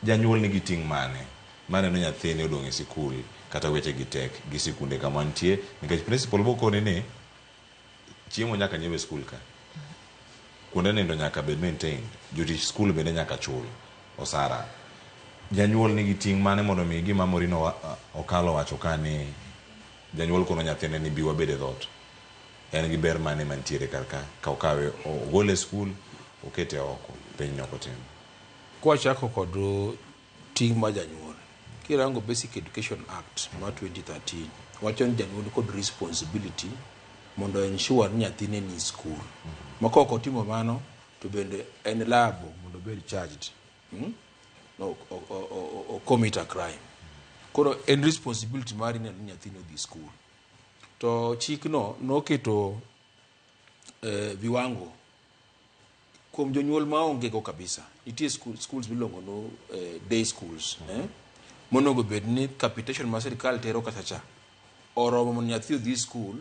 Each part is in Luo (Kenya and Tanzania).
Janyuol nigi ting' mane maneno nyathine odong' e sikul kata weche gi tek gi sikunde kama nitie, nikech principal bokoni ni chiemo nyaka nyiew e skul ka, kuonde nindo nyaka bed maintained, jotich skul bende nyaka chul osara. Janyuol nigi ting' mane mondo mi gima Morino Okalo wacho ka ni janyuol kono nyathine ni bi wabed e dhoot, en gi ber mane mantiere kar ka ka okawe ogole e skul okete oko piny ok otimo? Kwachako kod ting' mar janyuol, kirango Basic Education Act mar 2013 wacho ni janyuol kod responsibility mondo ensure ni nyathine ni school. Ma kok otimo mano to bende en liable mondo obed charged. No, o commit a crime. Koro en responsibility mari neno ni nyathini odhi school. To chikno noketo viwango kuom jonyuol maonge go kabisa. Nitie schools miluongo no day schools, Monego bed ni capitation ma sirkal tero kata cha oromo mondo nyathi odhi school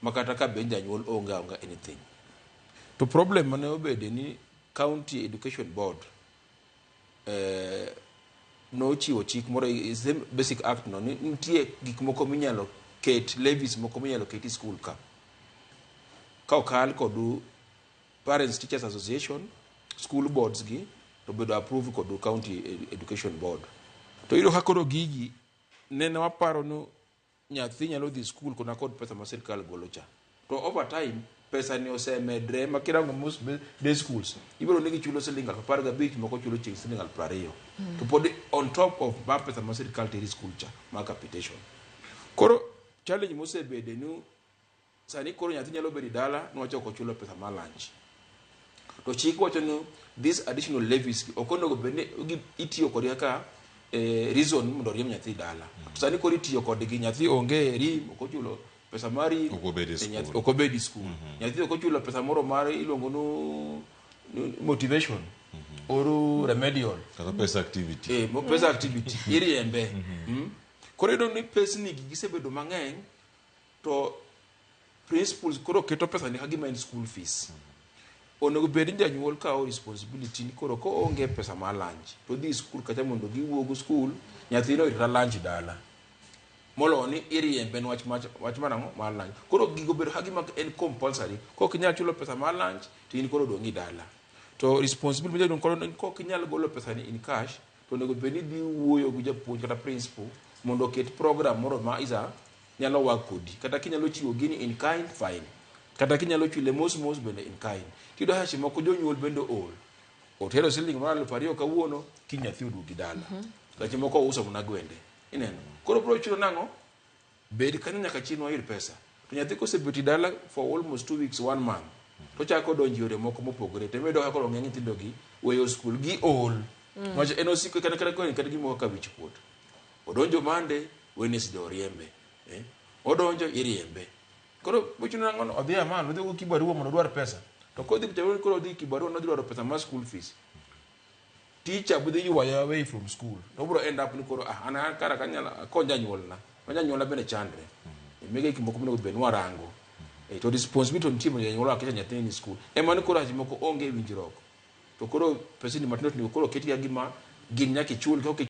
ma kata ka bed janyuol onge aonga anything. To problem mane obede ni County Education Board nochiwo chik moro e same Basic Act no ni nitie gik moko minyalo ket, levies moko minyalo ket e school ka okal kod Parents Teachers Association, school boards gi to bedo approved kod County Education Board. To iyudo ka koro gigi nene waparo ni nyathi nyalo dhi school kona kod pesa ma sirkal golo cha. To over time pesa ni osemedre ma kirango most day schools ibiro ni gichulo siling 15,000, moko chulo chieng siling 20,000. To pod on top of ma pesa ma sirkal teri school cha ma capitation. Koro challenge mosebede ni sani koro nyathi nyalo bedo e dala niwach ok ochulo pesa mar lunch. To chik wacho ni this additional levies ok onego bed ni itiyo kodgi kaka reason mondo oriemb nyathi dala. To sani koro itiyo kodgi, nyathi onge rim, ok ochulo pesa mar rim, Ok obed e school. Ok obed e school. Nyathi ok ochulo pesa moro mar iluongo no motivation or remedial. Kata pesa activity. Pesa activity iriembe. Koro iyudo ni pesni gi gisebedo mang'eny to principals koro keto pesa ni kagima en school fees. Onego bed ni janyuol kawo responsibility ni koro koonge pesa mar lunch to odhi school kacha mondo giwuog school, nyathino oyud lunch dala. Moloyo ni iriembe niwach wach mar ang'o mar lunch. Koro gigo bedo kagima en compulsory. Kok inyal chulo pesa mar lunch to in koro dong' dala. To responsibility ma jaduong' koro en kok inyal golo pesa ni in cash to onego bed ni idhi wuoyo gi japuonj kata principal mondo oket program moro ma isa nyalo work kodi. Kata kinyalo chiwo gini in kind, fine. Kata kinyalo chule mos mos bende in kind. Tiyudo seche moko jonyuol bende ol. Otero siling mar 2,000 kawuono, kiny nyathi oduogi dala. Seche moko ouso mana gwende. Ineno. Koro biro chuno nang'o? Bed kanyo nyaka chieng' wayud pesa. To nyathi kosebet e dala for almost 2 weeks, one month, to chako donjo yore moko mopogore. To iyudo ka koro ng'eny nyithindo gi weyo skul, gi ol. Niwach en osiko kata gimoro kaka wich kuot. Odonjo Monday, Wednesday oriembe. Odonjo iriembe. Koro bochuno nang'o? Odhi amalo, odhi go kibarua mondo odwar pesa. To kodhi koro odhi kibarua nodhi dwaro pesa mar school fees. Teacher budhi ywaye away from school. To obiro end up ni koro an kara kanyalo akony janyuolna. Ma janyuolna bende chandre. Mege gik moko monego bed ni warango. To responsibility nitie mondo janyuol ohakikisha nyathine ni school. Ema ni koro seche moko onge winjruok. To koro pesni matindo tindo koro oketgi gima gin nyaka ichul ka ok.